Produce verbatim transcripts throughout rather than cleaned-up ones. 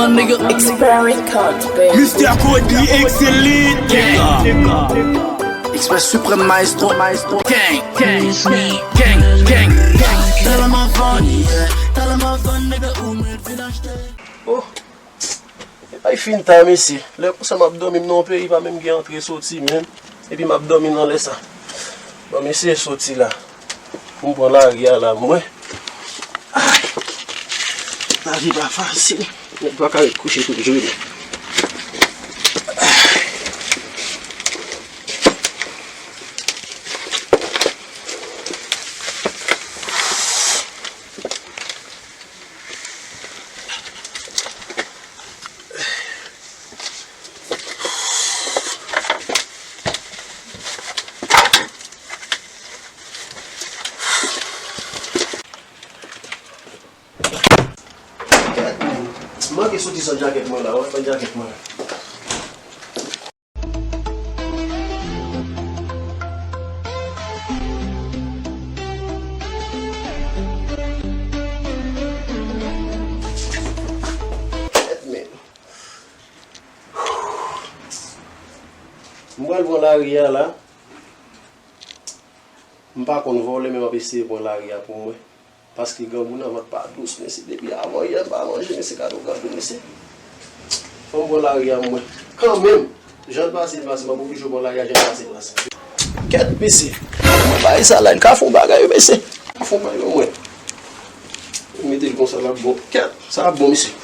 Nigga, Express Records, baby. Mister Cody, excellent. Gang. Express Supreme Maestro, Maestro. Gang, gang, gang, gang, gang. Tell 'em I funny, yeah. Tell 'em I fun, nigga, ou mèt vin achte. Oh. E bay fin ta, mesye. Lè konsa m ap dòmi, m nan yon peyi pa menm gen antre soti menm. Epi m ap dòmi nan lè sa. Bon, mesye, soti la. Pou m pran lari a la, mwen. Ay! Lavi pa fasil. Nèg pa ka ret kouche toujou, non. Kèt, men. M manke soti san djakèt mwen la, wè, san djakèt mwen la. Kèt, men. M pral pran lari a la. M pa konn vòlè, men m ap eseye pran lari a pou mwen. Paske grangou nan vant pa dous, mesye. Depi avan yè, m pa manje, mesye, gade yon grangou, mesye. Fò m pran lari a mwen. Kanmenm, jan l pase, l pase, m ap oblije pran lari a, jan l pase, l pase. Kèt, mesye. Mwen bay sa la, l ka fè yon bagay, wi, mesye. L ka fè yon bagay, mwen. Mete l konsa, l ap bon. Kèt, sa ap bon, mesye.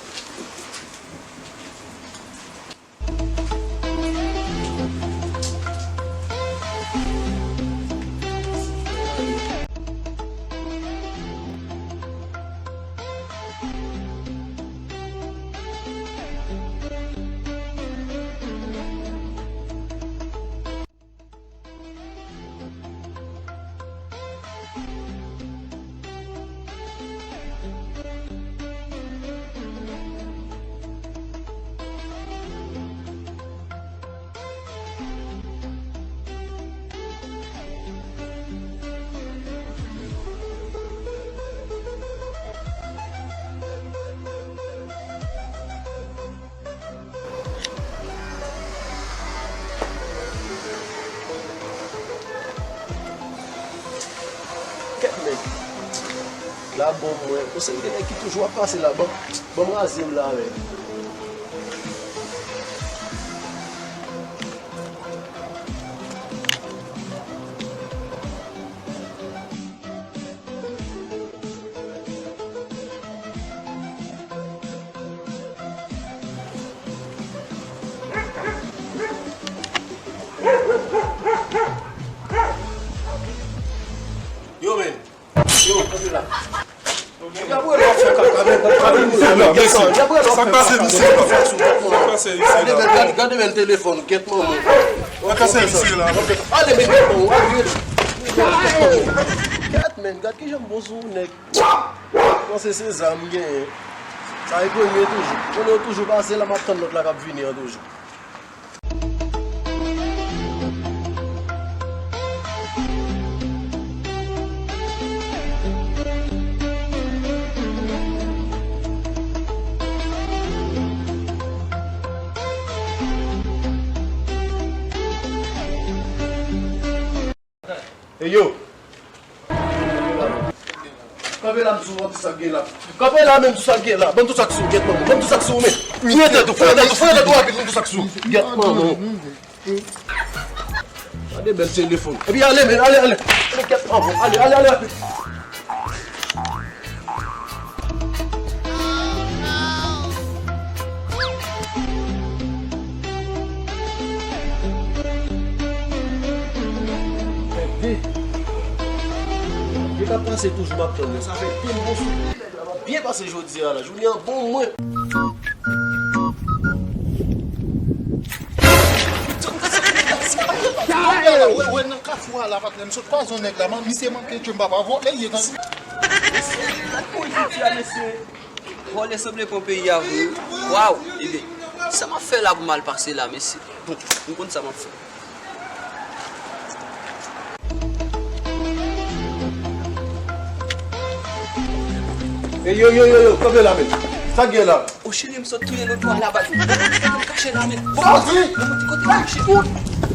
Kèt nèg. La bon mwen. Ou se gen nèg ki toujou ap pase la. Ban, ban m raze m la, men. Yo, men. Yo, kanpe la. Gade men, gade men telefòn, gèt manman. Gade men, gèt manman, ale. Gèt men, gade kijan m bon sou nèg. Panse se zam m genyen. Sa e premye toujou. Konnen yo toujou pase la, m ap tann lòt la k ap vini an toujou. Ey yo! Kanpe la, m di w, tout sa k gen la. Kanpe la menm, tout sa k gen la. Ban m tout sa k sou, gèt manman. Ban m tout sa k sou, men. Fouye tèt ou, fouye tèt ou, fouye tèt ou rapid, ban m tout sa k sou. Gèt manman. Gade bèl telefòn. Epi ale, men, ale, ale. Ale, gèt manman. Ale, ale, ale rapid. Gade. Li ka pase toujou, m ap tann li. Sa fè de bon sou de nèg la. M ap byen pase jodi a la. Jounen an bon mwen. Wè, wè, nan kafou a la, patnè, m sot kwaze yon nèg la, man, misye manke tchwe, m papa vòlè, ye, tande. Mesye, gad politik ya, mesye. Vòlè sanble pran peyi a vre wi. Waw, ebyen, sa m ap fè la pou m al pase la, mesye? Bon, m konn sa m ap fè. Ey, yo, yo, yo, yo, kanpe la, men. Sa k gen la? Cheri, m sot touye lòt bò a la bal. Mwen kache la, men. Bon, mwen ti kote kache.